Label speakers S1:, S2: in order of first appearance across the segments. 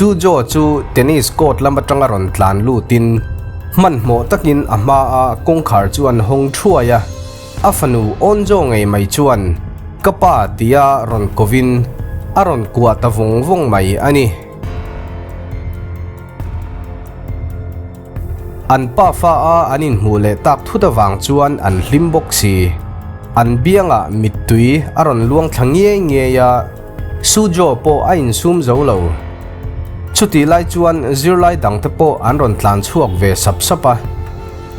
S1: Sujo chu tennis court lam atanga rawn tlan lutin hmanhmawh takin a hmaa kawngkhar chu an hawng thuai a. A fanu Onjo ngei mai chuan ka pa tia rawn kovin a rawn kuah ta vawng vawng mai a ni. An pafa a an inhmuh leh tak thut avang chuan an hlim bawk si. An biangah mittui a rawn luang thla ngiai ngiai a, Sujo pawh a insum zo lo. Chutih lai chuan zirlai dangte pawh an rawn tlan chhuak ve sap sap a.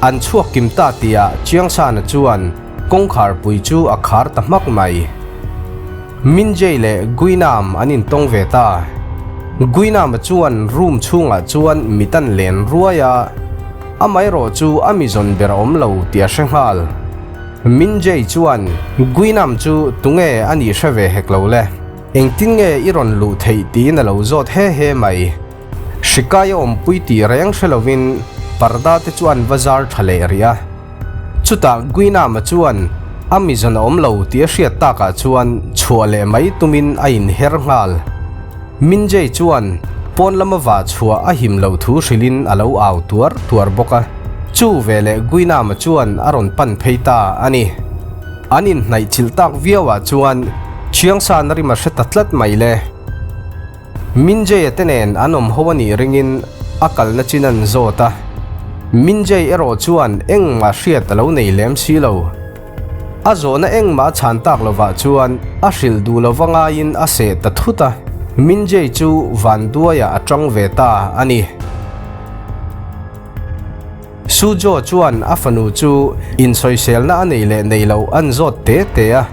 S1: An chhuak kim ta tihah Chiangsana chuan kawngkhar pui chu a khar ta hmak mai. Minjay leh Guinam an intawng ve ta. Guinam-a chuan room chhungah chuan mit an len ruai a, amaherawh chu a mi zawn ber a awm lo tih a hre nghal. Minjay chuan Guinam chu tunge a nih hre ve hek lo le, engtin nge i rawn luh theih tiin a lo zawt he he mai. Hrikai a awmpui tih reng hre lovin parda te chu an va zar tha leh rih a. Chutah Guinama chuan a mizawn a awm lo tih a hriat takah chuan chhuah leh mai tumin a inher nghal. Minjay chuan pawn lama vah chhuah a him loh thu hrilhin a lo au tuar tuar bawk a. Chu veleh Guinama chuan a rawn pan phei ta a ni. An inhnaih chilh tak viauah chuan Chiangsan a rim a hre ta tlat mai le. Minjay-a te nen an awm ho a nih ringin a kalna chin an zawt a, Minjay erawh chuan engmah hriat a lo nei lem si lo. A zawhna engmah a chhan tak lovah chuan a hrilh duh lova ngaiin a seh ta thut a, Minjay chu vanduaiah a tang ve ta a ni. Sujo chuan a fanu chu insawiselna a nei leh nei loh an zawt te te a,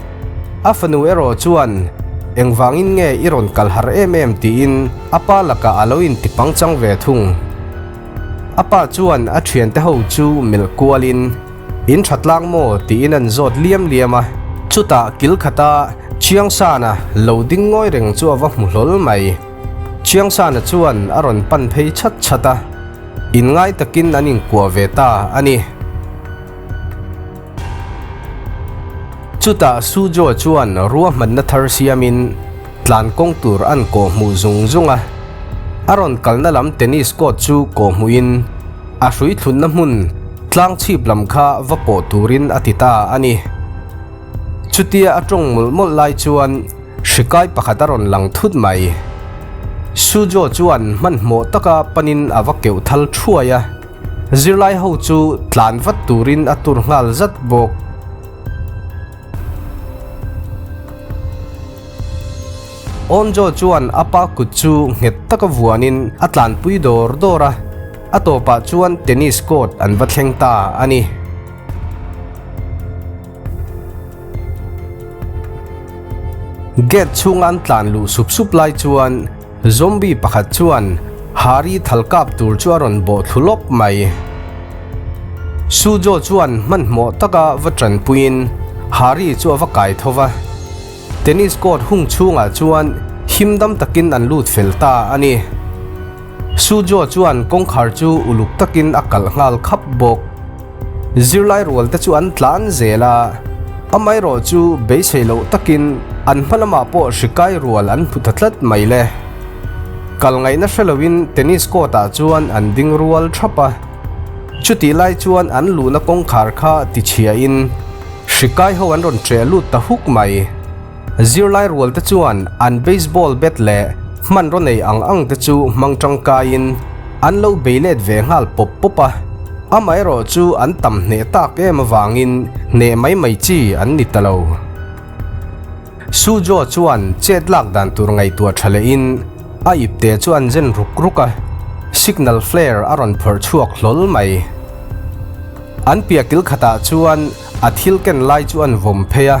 S1: a fanu erawh chuan engvangin nge i rawn kal har em em tiin a pa lakah a lo inti pangchang ve thung. A pa chuan a thiante ho chu melh kualin in tha tlang maw tiin an zawt liam liam a, chutah kil khata Chiangsana lo ding ngawi reng chu a va hmu hlawl mai. Chiangsana chuan a rawn pan phei chhat chhat a. Inngai takin an inkuah ve ta a ni. Chutah Sujo chuan ruahmanna thar siamin tlan kawng tur an kawhhmuh zung zung a. A rawn kalna lam tennis court chu kawhhmuhin a hrui thlunna hmun tlang chhip lam kha va pawh turin a ti ta a ni. Chutia a tawng mawlh mawlh lai chuan Hrikai pakhat a rawn lang thut mai. Sujo chuan hmanhmawh taka panin a va keuh thal thuai a, zirlai ho chu tlan vat turin a tur nghal zat bawk. Onjo chuan a pa kut chu nghet taka vuanin a tlanpui dawr dawr a, a tawpah chuan tennis court an va thleng ta a ni. Gate chhunga an tlan luh sup sup lai chuan zombie pakhat chuan Hari thal kap tur chu a rawn bawh thlu lawp mai. Sujo chuan hmanhmawh taka va tanpuiin Hari chu a va kai tho va. Tennis court hung chhungah chuan him dam takin an lut fel ta a ni. Sujo chuan kawngkhar chu uluk takin a kalh nghal khap bawk. Zirlai rual te chu an tlan zel a, amaherawh chu beisei loh takin an hma lamah pawh hrikai rual an hmu ta tlat mai le. Kal ngaihna hre loin tennis court ah chuan an ding rual thap a, chutih lai chuan an luhna kawngkhar kha tichhia in hrikai ho an rawn ṭeh lut ta huk mai. Zirlai rual te chuan an baseball bat leh hmanraw nei ang ang te chu hmang tangkaiin an lo bei let ve nghal pawp pawp a, amaherawh chu an tam hneh tak em avangin hneh mai mai chi an ni ta lo. Sujo chuan chet lak dan tur ngaihtuah tha lehin a ipte chu an zen ruk ruk a, signal flare a rawn phawrh chhuak hlawl mai. An piah kil khatah chuan A thil ken lai chu an vawm phei a,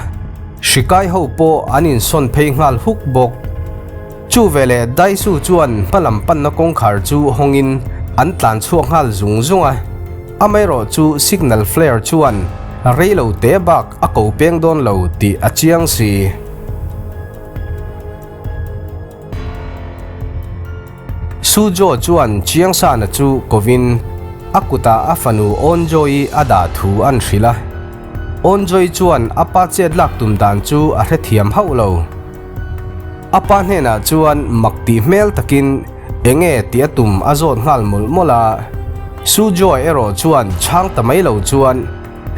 S1: hrikai ho pawh an insawn phei nghal huk bawk. Chu veleh Daisu chuan hmalam panna kawngkhar chu hawngin an tlan chhuak nghal zung zung a, amaherawh chu signal flare chuan rei lo te bak a ko peng dawn lo tih a chiang si. Sujo chuan Chiangsana chu kovin a kutah a fanu Onjoy a dah thu an hrilh a. Onjoy chuan a pa chet lak tum dan chu a hrethiam hauh lo. A pa hnenah chuan mak tih hmel takin Enge tih a tum a zawt nghal mawlh mawlh a. Sujoy erawh chuan chhang ta mai lo chuan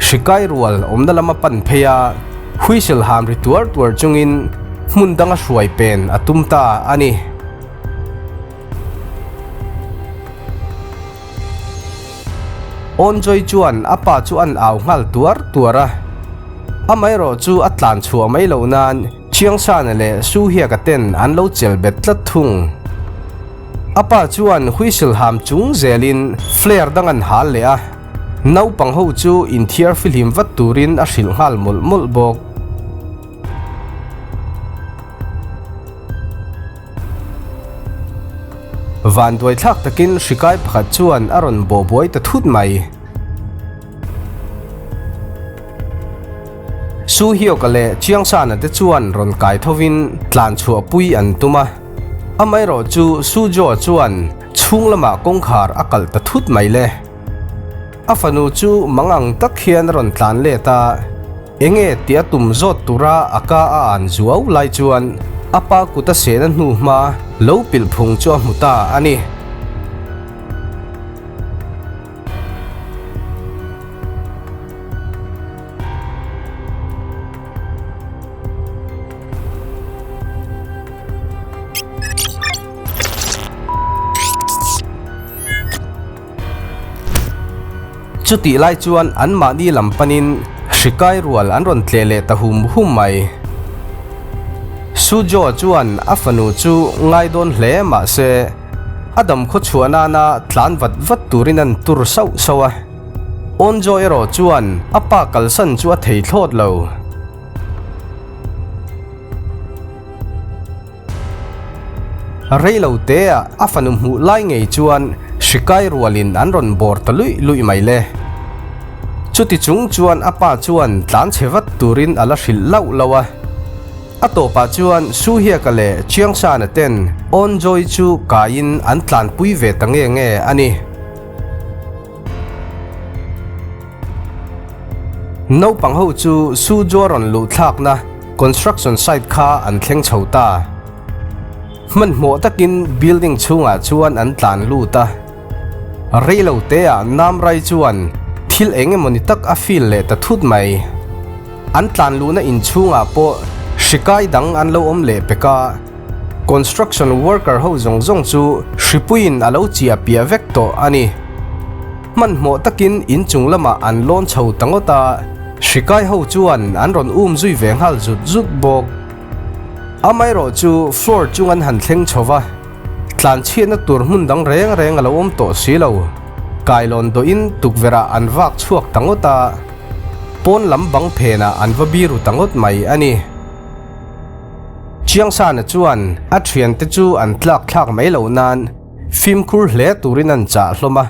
S1: hrikai rual awmna lam a pan phei a, whistle ham ri tuar tuar chungin hmun danga hruai pen a tum ta a ni. Awnjoy chuan a pa chu an au nghal tuar tuar a, amaherawh chu a tlan chhuah mai loh nan Chiangsana leh Suhiaka ten an lo chel bet tlat thung. A pa chuan whistle ham chung zelin flare dang an hal leh a, naupang ho chu inthiar fihlim vat turin a hrilh nghal mawlh mawlh bawk. Vanduai thlak takin hrikai pakhat chuan a rawn bawh buai ta thut mai. Su Hioka leh Chiangsana te chuan rawn kai thovin tlan chhuah pui an tum a. Amaherawh chu Su Joa chuan chhung lamah kawngkhar a kalh ta thut mai le. A fanu chu mangang tak hian a rawn tlan let a. Enge tih a tum zawt tura a ka a an zuau lai chuan a pa kut a sehna hnu hma lo pilh phung chu a hmu ta a ni. Chutih lai chuan anmahni lam panin hrikai rual an rawn tleh leh ta hum hum mai. Sujo chuan a fanu chu ngai dawn hle mah se a dam khaw chhuah nana tlan vat vat turin an tur sauh sauh a. Onjo erawh chuan a pa kalsan chu a thei thlawt lo. Rei lo te ah a fanu hmuh lai ngei chuan hrikai rualin an rawn bawr ta luih luih mai le. Chuti chung chuan a pa chuan tlan chhe vat turin a la hrilh lauh lauh a. A tawpah chuan Suhiaka leh Chiangsana ten Awnjoy chu kaiin an tlanpui ve ta nge nge a ni. Naupang ho chu Suzhou rawn luh thlakna construction site kha an thleng chho ta. Hmanhmawh takin building chhungah chuan an tlan lut a. Rei lo teah Namrai chuan thil eng emawni tak a feel leh ta thut mai. An tlan luhna inchhungah pawh hrikai dang an lo awm leh pek a. Construction worker ho zawng zawng chu hripuiin a lo chiah piah vek tawh a ni. Hmanhmawh takin inchung lamah an lawn chho ta ngawt a, hrikai ho chuan an rawn um zui ve nghal zut zut bawk. Amaherawh chu floor chung an han thleng chho va, tlanchhiatna tur hmun dang reng reng a lo awm tawh si lo. Kailawn dawhin tukverhah an vak chhuak ta ngawt a, pawn lam bang phenah an va biru ta ngawt mai a ni. Chiangsana chuan a thiante chu an tlak thlak mai loh nan fimkhur hle turin an chah hlawm a.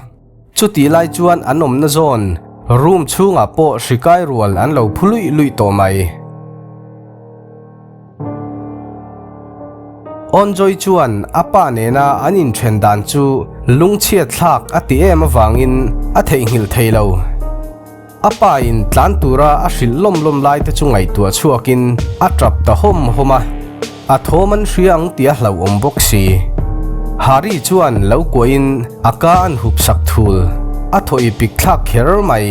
S1: Chutih lai chuan an awmna zawn room chhungah pawh hrikai rual an lo phu luih luih tawh mai. Onjoy chuan a pa nena an inthen dan chu lungchhiat thlak a ti em avangin a theihnghilh thei lo. A pa in tlan tura a hrilh lawm lawm lai te chu ngaihtuah chhuakin a tap ta hawm hawm a, a thawm an hria ang tih a hlauhawm bawk si. Hari chuan lo kuahin a ka an hup sak thul, a thaw i pik thlak kher mai.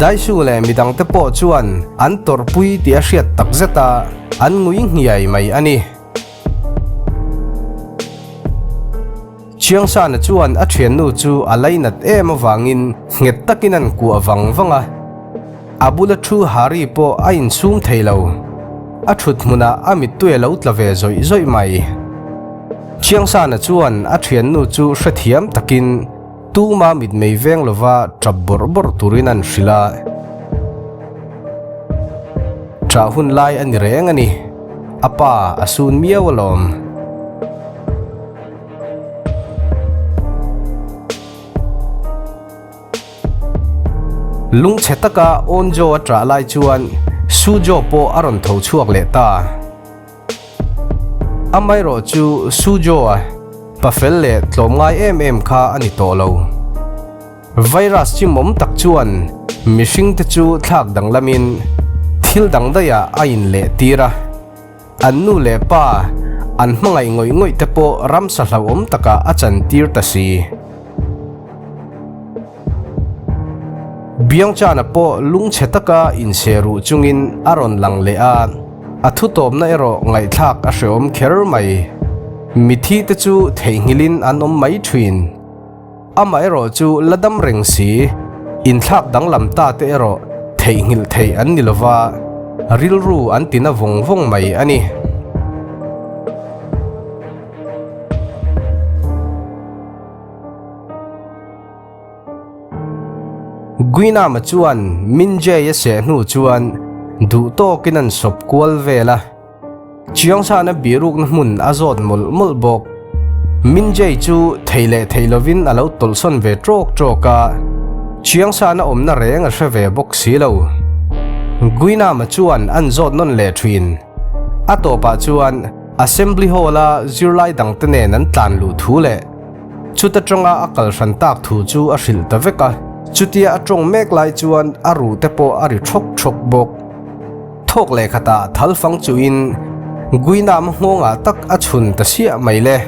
S1: Daisu leh midang te pawh chuan an tawrhpui tih a hriat takzet a, an ngui nghiai mai a ni. Chiangsana chuan a thiannu chu a lainat em avangin nghet takin an kuah vang vang a. A bula thu Hari pawh a insum thei lo. A thut hmunah a mittui a lo tla ve zawih zawih mai. Chiangsana chuan a thiannu chu hrethiam takin tuma mitmei veng lova tap bawrh bawrh turin an hrilh a. Ṭah hun lai a ni reng a ni. A pa a sun miau alawm. Lungchhe taka Onjo a ṭah lai chuan Sujo pawh a rawn tho chhuak leh ta. Amaherawh chu Sujo-a pa fel leh tlawmngai em em kha a ni tawh lo. Virus chimawm tak chuan mihringte chu thlak danglamin thil dang daihah a inlehtir a. An nu leh pa, An hmangaih ngawih ngawih te pawh ramsa hlauhawm takah a chantir ta si. Biangchana pawh lungchhe taka inchhe ruh chungin a rawn lang leh a, a thutawpna erawh ngaihthlak a hrehawm kher mai. Mithi te chu theihnghilhin an awm mai thin. Amaherawh chu la dam reng si, inthlak danglam ta te erawh theihnghilh theih an ni lova, rilru an tina vawng vawng mai a ni. Guinama chuan Minjay a seh hnu chuan duh tawkin an sawp kual vel a. Chiangsana birukna hmun a zawt mawlh mawlh bawk. Minjay chu thei leh thei lovin a lo tawlhsawn ve trawk trawk a, Chiangsana awmna reng a hre ve bawk si lo. Guinama chuan an zawt nawn leh thin. A tawpah chuan Assembly Hall-a zirlai dangte nen an tlan luh thu leh chuta tanga a kal hran tak thu chu a hrilh ta vek a. Chutia a tawng mek lai chuan a ruh te pawh a ri thawk thawk bawk. Thawk leh khatah thal fang chuhin Guinam nghawngah tak a chhun ta siah mai le.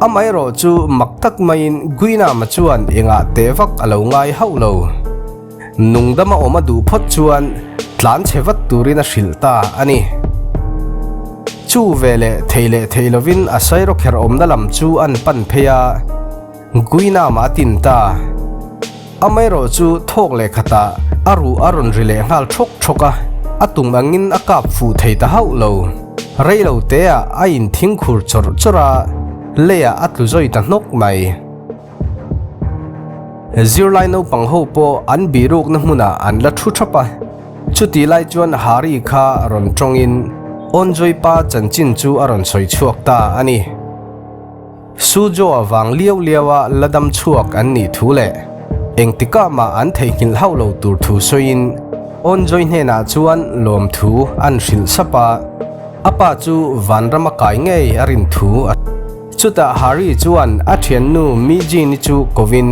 S1: Amaherawh chu mak tak maiin Guinama chuan engah teh vak a lo ngai hauh lo. Nungdama awm a duh phawt chuan tlan chhe vat turin a hrilh ta a ni. Chu veleh thei leh thei lovin a sairawkherh awmna lam chu an pan phei a. Guinam a tin ta. Amaherawh chu thawk leh khatah a ruh a rawn ri leh nghal thawk thawk a, a tum angin a kap fuh thei ta hauh lo. Rei lo teah a inthing khur chawrh chawrh a, leiah a tlu zawi ta hnawk mai. Zirlai naupang ho pawh an birukna hmunah an la thu thap a, chutih lai chuan Hari kha rawn tawngin Onjoy pa chanchin chu a rawn sawi chhuak ta a ni. Sujo-a vang liau liaua la dam chhuak an nih thu leh engtikah mah an theihnghilh hauh lo tur thu sawiin Onjoy hnenah chuan lawmthu an hrilh sap a, a pa chu vanrama kai ngei a rin thu a. Chutah Hari chuan a thiannu Mijin-i chu kovin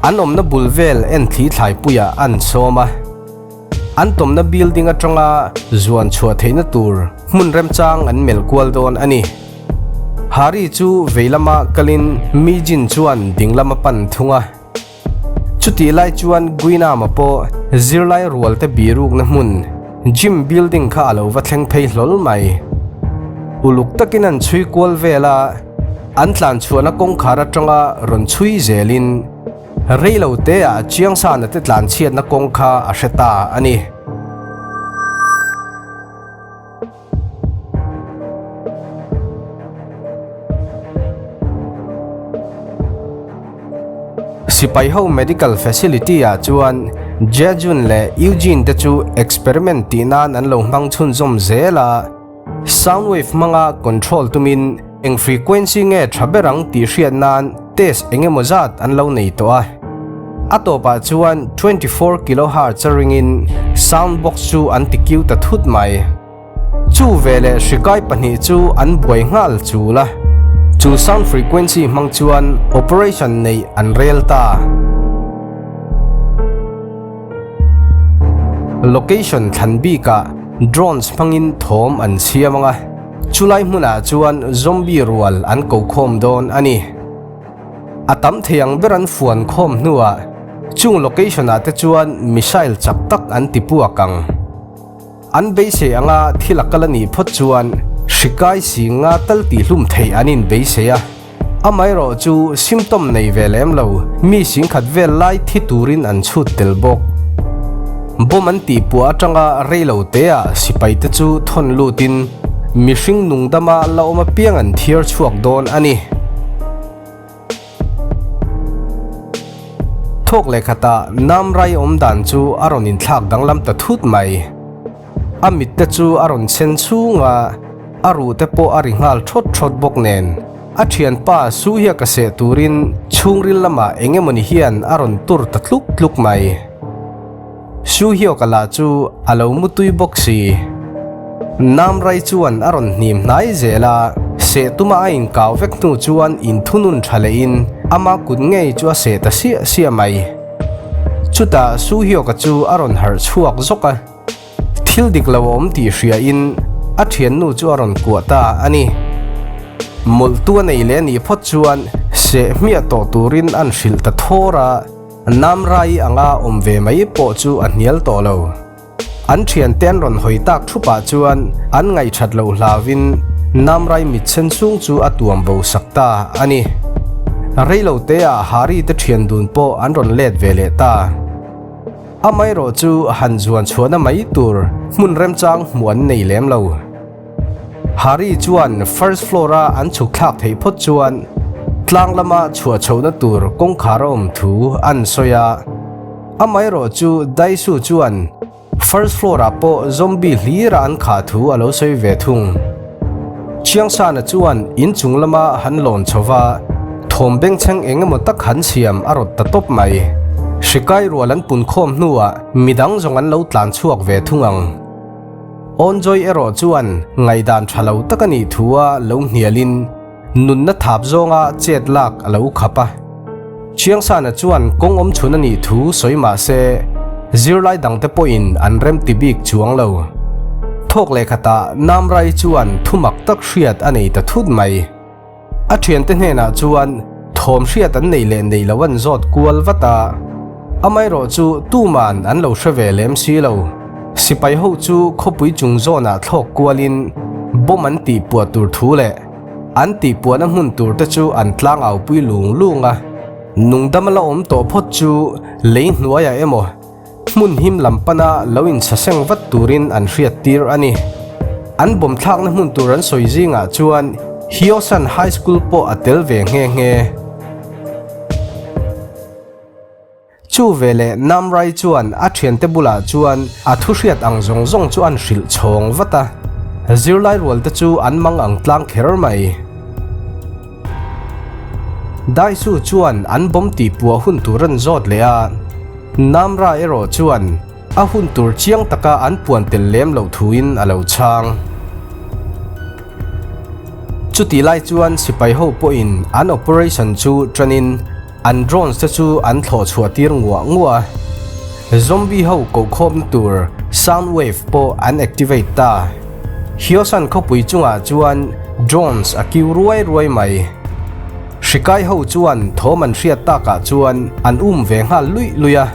S1: An awmna bul vel en thli thlaipuiah an sawm a, an tawmna building atanga zuan chhuah theihna tur hmun remchang an melh kual dawn a ni. Hari chu vei lama kalin Mijin chuan ding lama pan thung a. Chutih lai chuan Guinama pawh zirlai rualte birukna hmun gym building kha a lo va thleng phei hlawl mai. Uluk takin an chhui kual vel a. An tlan chhuahna kawngkhar atanga rawn chhui zelin rei lo teah Chiangsana te tlan chhiatna kawng kha a hre ta a ni. Sipai ho medical facility ah chuan Jejun leh Eugene te chu experiment tih nan an lo hmang chhunzawm zel a. Sound wave hmanga control tumin eng frequency nge tha ber ang tih hriat nan test eng emaw zat an lo nei tawh a. A tawpah chuan 24 kilohertz a ringin sound box chu an ti kiu ta thut mai. Chu veleh hrikai pahnih chu an buai nghal chul a. Chu sound frequency hmang chuan operation neih an rel ta. Location thlan bikah drones hmangin thawm an siam ang a, chulai hmunah chuan zombie rual an ko khawm dawn a ni. A tam thei ang ber an fuan khawm hnuah chung location ah te chuan missile chak tak an ti puak ang. An beisei anga thil a kal a nih phawt chuan hri kai si nga tal tihhlum theih an inbeisei a. Amaherawh chu symptom nei ve lem lo, mi singkhat vel lai thi turin an chhut tel bawk. Bomb an tihpuah atanga rei lo teah sipai te chu thawn lutin mihring nungdama la awm apiang an thiar chhuak dawn a ni. Thawk leh khatah Namrai awm dan chu a rawn inthlak danglam ta thut mai. A mit te chu a rawn sen chhung a, a ruh te pawh a ri nghal thawt thawt bawk nen. A thianpa Su hiak a seh turin chhungril lamah eng emawni hian a rawn tur ta tluk tluk mai. Su hiawka lah chu a lo mutui bawk si. Namrai chuan a rawn hnim hnai zel a, seh tuma a inkau vek hnu chuan inthunun tha lehin ama kut ngei chu a seh ta siah siah mai. Chutah Su Hyuk-a chu a rawn harh chhuak zawk a, thil dik lo a awm tih hriain a thiannu chu a rawn kuah ta a ni. Mawlhtu a nei leh a nih phawt chuan seh hmiah tawh turin an hrilh ta thawr a, Namrai anga awm ve mai pawh chu a hnial tawh lo. An thiante an rawn hawi tak thupah chuan an ngaihṭhat loh hlauvin Namrai mit sen chung chu a tuam bo sak ta a ni. Reilo teah Hari te thian dun pawh an rawn let ve leh ta. Amaherawh chu han zuan chhuahna mai tur hmun remchang hmuh an nei lem lo. Hari chuan first floor a an chhuk thlak theih phawt chuan tlang lama chhuah chhohna tur kawngkhar a awm thu an sawi a. Amaherawh chu Daisu chuan first floor ah pawh zombie hlira an khah thu a lo sawi ve thung. Chiangsana chuan inchung lama han lawn chho va, thawm bengchheng eng emaw tak han siam a rawt ta tawp mai. Hrikai rual an pun khawm hnuah midang zawng an lo tlan chhuak ve thung ang. Awnjoy erawh chuan ngaihdan tha lo tak a nih thu a lo hnialin nunna thap zawnga chet lak a lo khap a. Chiangsana chuan kawng awm chhun a nih thu sawi mah se zirlai dangte pawhin an remti bik chuang lo. Thawk leh khatah Namrai chuan thu mak tak hriat a nei ta thut mai. A thiante hnenah chuan thawm hriat an neih leh neih loh an zawt kual vat a, amaherawh chu tuman an lo hre ve lem si lo. Sipai ho chu khawpui chung zawnah thlawk kualin bomb an tih puah tur thu leh an tih puahna hmun tur te chu an tlang au pui lung lung a, nungdam a la awm tawh phawt chu lei hnuaiah emaw Hmun him lam pana lo inchhaseng vat turin an hriat tir a ni. An bawm thlakna hmun tur an sawi zingah chuan Hyosan High School pawh a tel ve nghe nghe. Chu veleh Namrai chuan a thiante bulah chuan a thu hriat ang zawng zawng chu an hrilh chhawng vat a, zirlai rualte chu an mang ang tlang kher mai. Daisu chuan an bawm tih puah hun tur an zawt leh a, Namra erawh chuan a hun tur chiang taka an puan tel lem loh thuin a lo chhang. Chutih lai chuan sipai ho pawhin an operation chu tanin an drones te chu an thlawh chhuah tir nguah nguah a, zombie ho kohkhawpna tur sound wave pawh an activate ta. Hyosan khawpui chungah chuan drones a kiu ruai ruai mai. Hrikai ho chuan thawm an hriat takah chuan an um ve nghal luih luih a,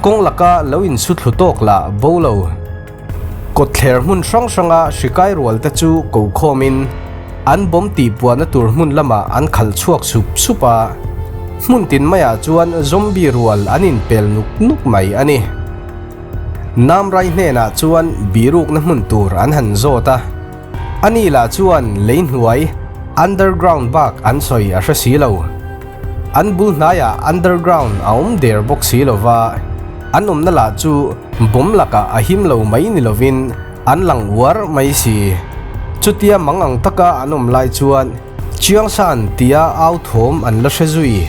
S1: kawng laka lo insu thlu tawk lah bo lo. Kawtthler hmun hrang hranga hrikai rual te chu ko khawmin an bawm tihpuahna tur hmun lamah an khalh chhuak sup sup a, hmun tin maiah chuan zombie rual an inpel nuk nuk mai a ni. Namrai hnenah chuan birukna hmun tur an han zawt a, ani lah chuan lei hnuai, underground, bak an sawi a hre si lo. An bul hnaiah underground a awm der bawk si lo va, an awmna lah chu bawm lakah a him lo mai ni lovin an lang uar mai si. Chutia mang ang taka an awm lai chuan Chiangsan tia au thawm an la hre zui.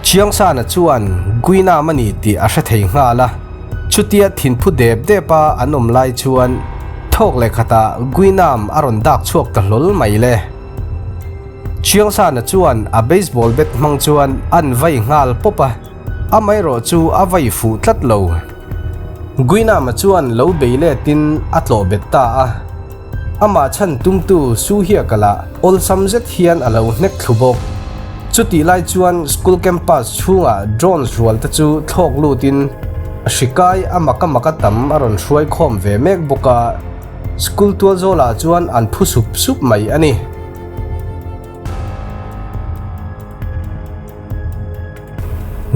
S1: Chiangsana chuan Guinam a ni tih a hre thei nghal a, chutia thinphu dep dep a an awm lai chuan thawk leh khatah Guinam a rawn dak chhuak ta hlawl mai le. Chiangsana chuan a baseball bat hmang chuan an vai nghal pawp a, amaherawh chu a vai fuh tlat lo. Guinam-a chuan lo bei letin a tlawh bet ta a. Amah chhan tumtu Su Hiaka lah awlsam zet hian a lo hnek thlu bawk. Chutih lai chuan school campus chhungah drones rual te chu thlawk lutin hri kai a maka maka tam a rawn hruai khawm ve mek bawk a, school tual zawlah chuan an phu sup sup mai a ni.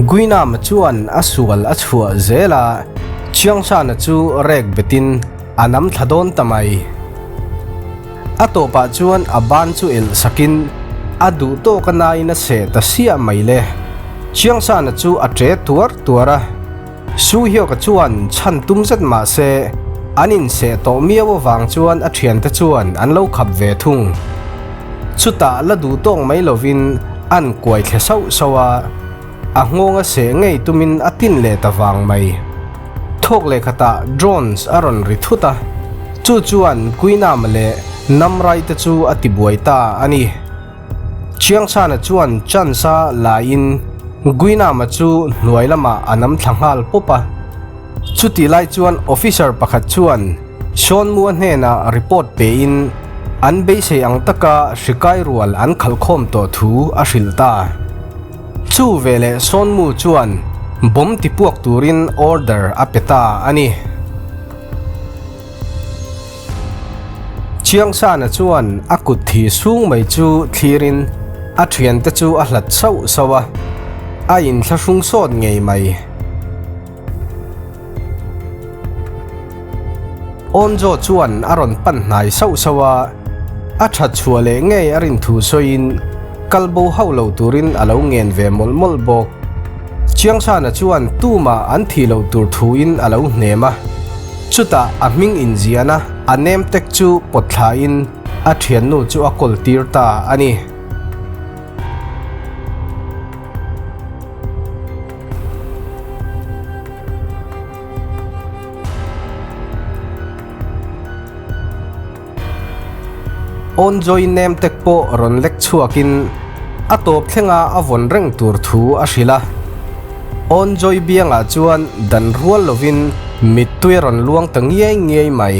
S1: Guinam chuan a sual a chhuah zel a, Chiangsana chu rek betin a nam thla dawn ta mai. A tawpah chuan a ban chu elh sakin a duh tawk a nain a seh ta siah mai le. Chiangsana chu a ṭe tuar tuar a, Su Hyoka chuan chhan tum zet mah se an inseh tawh miau avang chuan a thiante chuan an lo khap ve thung. Chutah la duh tawk mai lovin an kuai thle sauh sauh a, a nghawng a seh ngei tumin a tin leh ta vang mai. Thawk leh khatah drones a rawn ri thut a, chu chuan Kuinama leh Namrai te chu a tibuai ta a ni. Chiangchhana chuan chance a la in Guinama chu hnuai lamah a nam thla nghal pawp a. Chutih lai chuan officer pakhat chuan Sean Mua hnenah report pe in. An beisei ang taka hri kai rual an khalh khawm tawh thu a hrilh ta. Chu veleh Sawnmu chuan bomb tipuak turin order a pe ta a ni. Chiangsana chuan a kut thi sung mai chu thlirin a thiante chu a hlat sauh sauh a, a inthlahrung sawt ngei mai. Awnjaw chuan a rawn pan hnai sauh sauh a, a that chhuah leh ngei a rin thu sawiin kal bo hauh lo turin a lo ngen ve mawlh mawlh bawk. Chiangsana chuan tumah an thih loh tur thuin a lo hnem a, chutah a hming inziahna a nem tek chu pawt thlain a thiannu chu a kawl tir ta a ni. Awnjoy nem tek pawh rawn lek chhuakin a tawp thlenga a vawn reng tur thu a hrilh a. Awnjoy biangah chuan dan rual lovin mittui a rawn luang ta ngiai ngiai mai.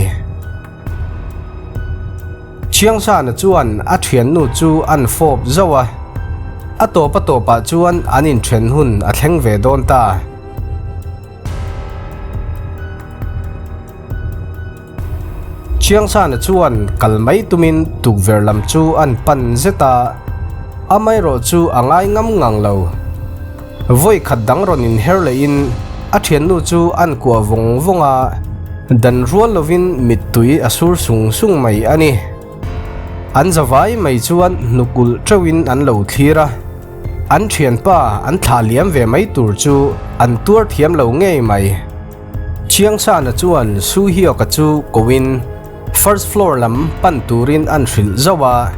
S1: Chiangsana chuan a thiannu chu an fawp zauh a, a tawp a tawpah chuan an inthen hun a thleng ve dawn ta. Chiangsana chuan kal mai tumin tukverh lam chu an pan zet a, amaherawh chu a ngai ngam ngang lo. Vawi khat dang rawn inher lehin a thiannu chu an kuah vawng vawng a, dan rual lovin mittui a sur sung sung mai a ni. An zavai mai chuan hnuk ulh teuhin an lo thlir a, an thianpa an thlah liam ve mai tur chu an tuar thiam lo ngei mai. Chiangsana chuan Su Hioka chu koin first floor lam pan turin an hrilh zauh a,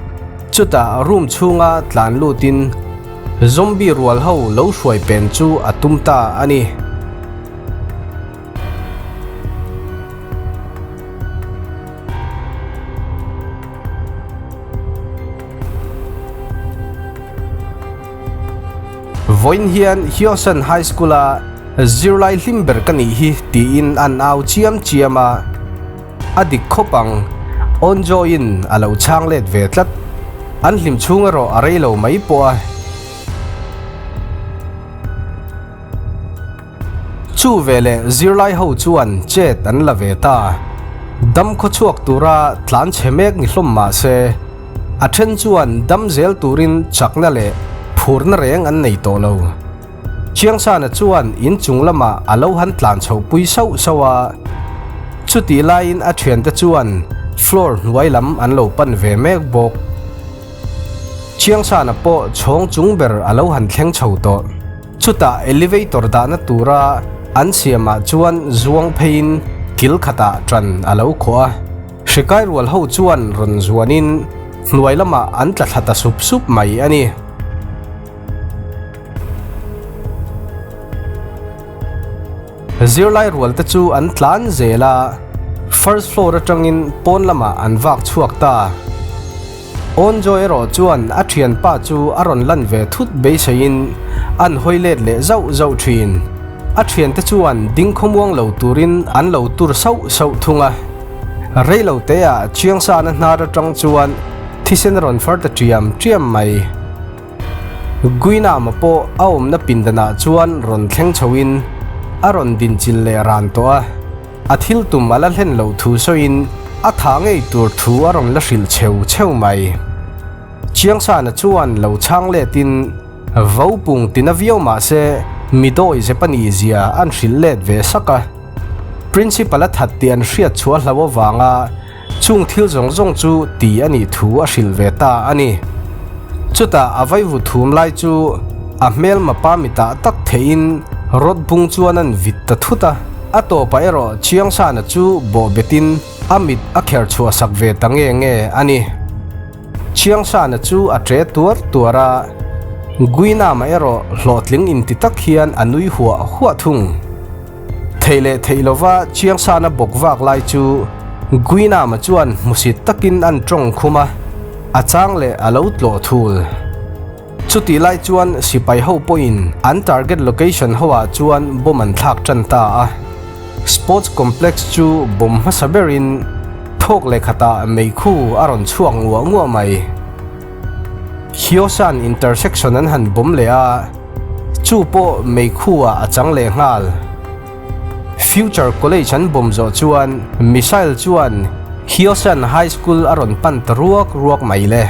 S1: chutah room chhunga tlan lutin, Zombie rual ho lo hruai pen chu a tum ta a ni. Vawiin hian Hyosan High School-a zirlai hlim ber ka nih hi tiin an au chiam chiam a. A dik khawp ang, Onjoy-in a lo chhang let ve tlat. An hlim chhung erawh a rei lo mai pawh a. Chu veleh zirlai ho chuan chet an la ve ta. Dam khawchhuak tura tlan chhe mek ni hlawm mah se, a then chuan dam zel turin chakna leh phurna reng an nei tawh lo. Chiangsana chuan in chung lamah a lo han tlan chho pui sauh sauh a, chutih laiin a thiante chuan floor hnuai lam an lo pan ve mek bawk. Chiangsana pawh chhawng chung ber a lo han thleng chho tawh. Chutah elevator dahna tura an siamah chuan zuang pheiin kil khatah ṭan a lo khawh a, hrikai rual ho chuan rawn zuanin hnuai lamah an tla thla ta sup sup mai a ni. Zirlai rual te chu an tlan zel a, first floor atangin pawn lamah an vak chhuak ta. Onjo erawh chuan a thianpa chu a rawn lan ve thut beiseiin an hawi let leh zauh zauh thin. A thiante chuan ding khawmuang lo turin an lo tur sauh sauh thung a. Reilo teah Chiangsana hnar atang chuan thisen a rawn far ta ṭiam ṭiam mai. Guinama pawh a awmna pindanah chuan rawn thleng chhoin a rawn dinchilh leh ran tawh a, a thil tum a la hlen loh thu sawiin a thah ngei tur thu a rawn la hrilh cheu cheu mai. Chiangsana chuan lo chhang letin Vopung tina viau mah se mi dawi zep a nih zia an hrilh let ve sak a, Principal a that tih an hriat chhuah hlo avanga Chung thil zawng zawng chu ti a nih thu a hrilh ve ta a ni. Chutah a vaivu thum lai chu a hmelma pa mitah tak theihin rod bung chuan an vit ta thut a, a tawpah erawh Chiangsana chu bawh betin a mit a kher chhuah sak ve ta nge nge a ni. Chiangsana chu a ṭe tuar tuar a, Guinama erawh hlawhtling inti tak hian a nui huah huah thung. Theih leh theih lova Chiangsana bawk vak lai chu Guinama chuan hmusit takin an tawng khum a, a chang leh a lo tlawh thul. Chutih lai chuan sipai ho pawhin an target location ho ah chuan bomb an thlak tan ta a. Sports complex chu bomb hmasa berin Thawk leh khatah meikhu a rawn chhuak nguah nguah mai. Hyosan intersection an han bawm leh a, chu pawh meikhu ah a chang leh nghal. Future College an bawm zawh chuan missile chuan Hyosan High School a rawn pan ta ruak ruak mai le.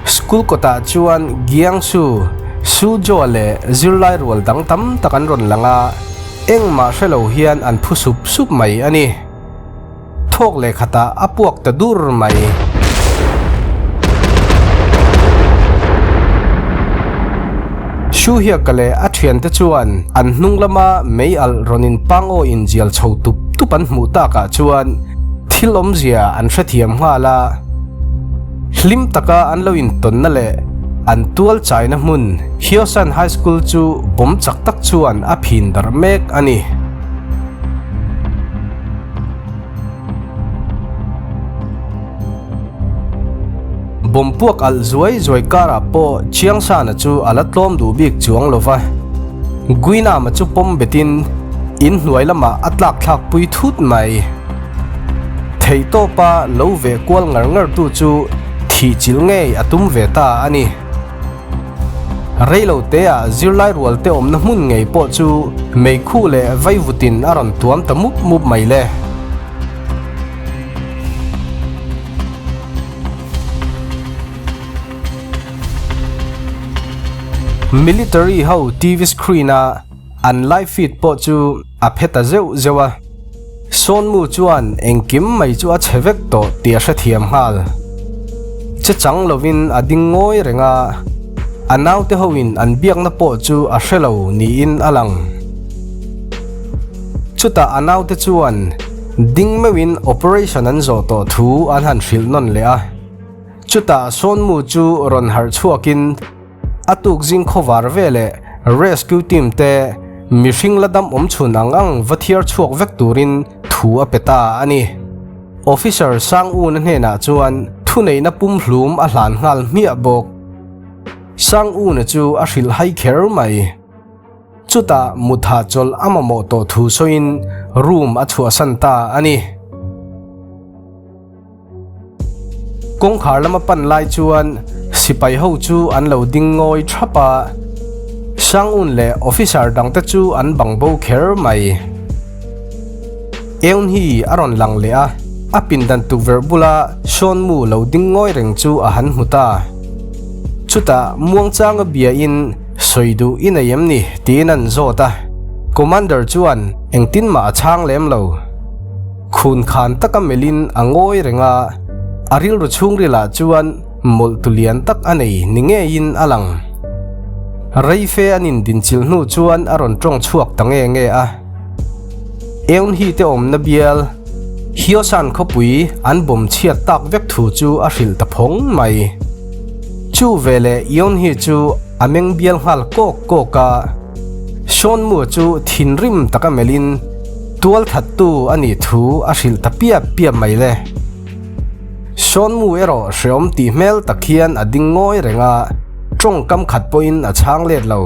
S1: School kawtah chuan Giangsu, Suzhou leh zirlai rual dang tam tak an rawn lang a, engmah hre lo hian an phu sup sup mai a ni. Thawk leh khatah a puak ta dur mai. Shuhiaka leh a thiante chuan an hnung lama mei alh rawn in pangaw inzial chho tup tup an hmuh takah chuan thil awmzia an hrethiam nghal a. Hlim taka an lo intawnna leh an tual chaina hmun Hyosan High School chu bawm chak tak chuan a phin darh mek a ni. Bawm puak alh zuai zuai karah pawh Chiangsana chu a la tlawm duh bik chuang lo va. Guinama chu pawm betin in hnuai lamah a tlak thlak pui thut mai. Theihtawpa lo veh kual ngar ngar tu chu thih chilh ngei a tum ve ta a ni. Reilo teah zirlai rual te awmna hmun ngei pawh chu meikhu leh vaivutin a rawn tuam ta mup mup mai le. Military ho TV screen a an live feed pawh chu a phe ta zeuh zeuh a. Sawnmu chuan engkim mai chu a chhe vek tawh tih a hrethiam nghal. Che chang lovin a ding ngawi reng a, a naute hoin an biakna pawh chu a hre lo niin a lang. Chutah a naute chuan ding meuhin operation an zawh tawh thu an han hrilh nawn leh a. Chutah Sawnmu chu rawn harh chhuakin, A tuk zing khawvar veleh rescue team te mihring la dam awm chhun ang ang va thiar chhuak vek turin thu a pe ta a ni. Officer Sang Un-a hnenah chuan thuneihna pumhlum a hlan nghal hmiah bawk. Sang Un-a chu a hrilh hai kher mai. Chutah mutha chawlh a mamawh tawh thu sawiin room a chhuahsan ta a ni. Kawngkhar lama pan lai chuan sipai ho chu an lo ding ngawi thap a, Sangun leh officer dangte chu an bang bo kher mai. Eun hi a rawn lang leh a, a pindan tukverh bula Sean Mu lo ding ngawi reng chu a han hmu ta. Chutah muangchanga biain sawi duh i nei em ni tiin an zawt a, Commander chuan engtin mah a chhang lem lo. Khun khan taka melhin a ngawi reng a, a rilru chhungrilah chuan mawlh tu lian tak a nei ni ngeiin a lang. Reife an indinchilh hnu chuan a rawn tawng chhuak ta nge nge a. Eunhi te awmna bial, Hyosan khawpui an bawm chhiat tak vek thu chu a hrilh ta phawng mai. Chu veleh Eunhi chu a meng bial nghal kawk kawk a. Sawnmua chu thinrim taka melhin tualthattu a nih thu a hrilh ta piap piap mai le. Sawnmu erawh hreawm tih hmel tak hian a ding ngawi reng a, tawngkam khat pawhin a chhang let lo.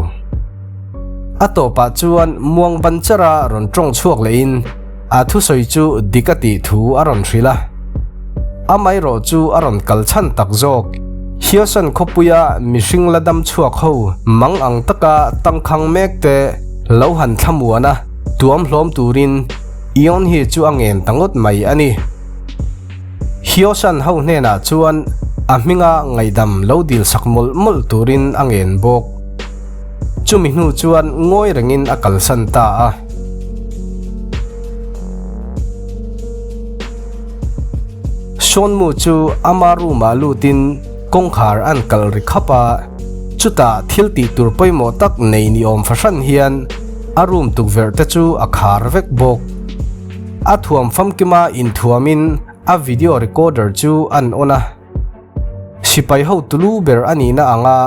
S1: A tawpah chuan muang ban chara rawn tawng chhuak lehin a thusawi chu dik a tih thu a rawn hrilh a. Amaherawh chu a rawn kal chhan tak zawk. Hiosan khawpuia mihring la dam chhuak ho mang ang taka tangkhang mek te lo han thlamuan a, tuam hlawm turin Ion hi chu a ngen ta ngawt mai a ni. Hiosan ho hnenah chuan a hminga ngaihdam lo dil sak mawlh mawlh turin a ngen bawk. Chumi hnu chuan ngawi rengin a kalsan ta a. Sawnmu chu ama room ah lutin kawngkhar an kalh ri khap a, chutah thil tih tur pawimawh tak nei ni awm fahran hian a room tukverh te chu a khar vek bawk. A thuam famkima inthuamin a video recorder chu an on a. Sipai ho tulu ber a nihna anga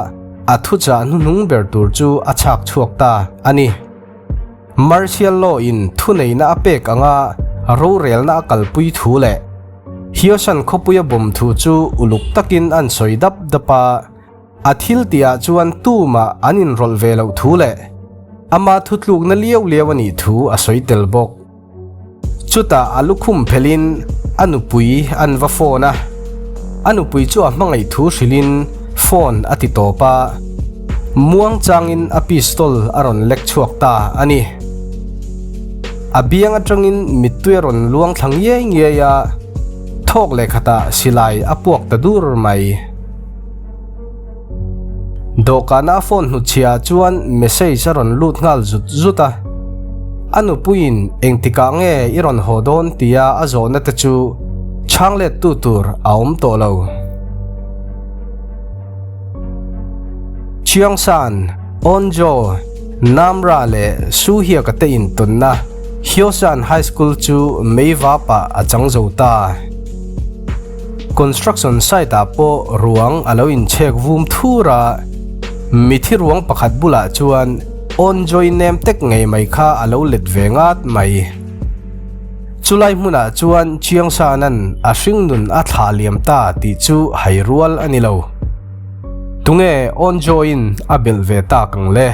S1: a thuchah hnuhnung ber tur chu a chhak chhuak ta a ni. Martial law in thuneihna a pek anga rorelna a kalpui thu leh Hyosan khawpuia bawm thu chu uluk takin an sawi dap dap a, a thil tihah chuan tumah an inrawlh ve loh thu leh ama thutlukna liau liau a nih thu a sawi tel bawk. Chutah a lukhum phelhin A nupui an va phone a, a nupui chu a hmangaih thu hrilhin phone a ti tawp a, muang changin a pistol a rawn lek chhuak ta a ni. A biang atangin mittui a rawn luang thla ngiai ngiai a, thawk leh khatah silai a puak ta dur mai. Dawhkana a phone hnutchhiah chuan message a rawn lut nghal zut zut a. A nupuiin engtikah nge i rawn haw dawn tia a zawhna te chu chhang lettu tur a awm tawh lo. Chiangsan, Onjo, Namra leh Suhiaka te intawnna Hyosan High School chu Meivapah a chang zo ta. Construction site ah pawh ruang a lo inchhek vum thur a, mithi ruang pakhat bulah chuan awn joy nem tek ngei mai kha a lo let ve ngat mai. Chulai hmunah chuan Chiangsana'n a hringnun a thlah liam ta tih chu hai rual a ni lo. Tunge awn joy-in a belh ve tak ang le?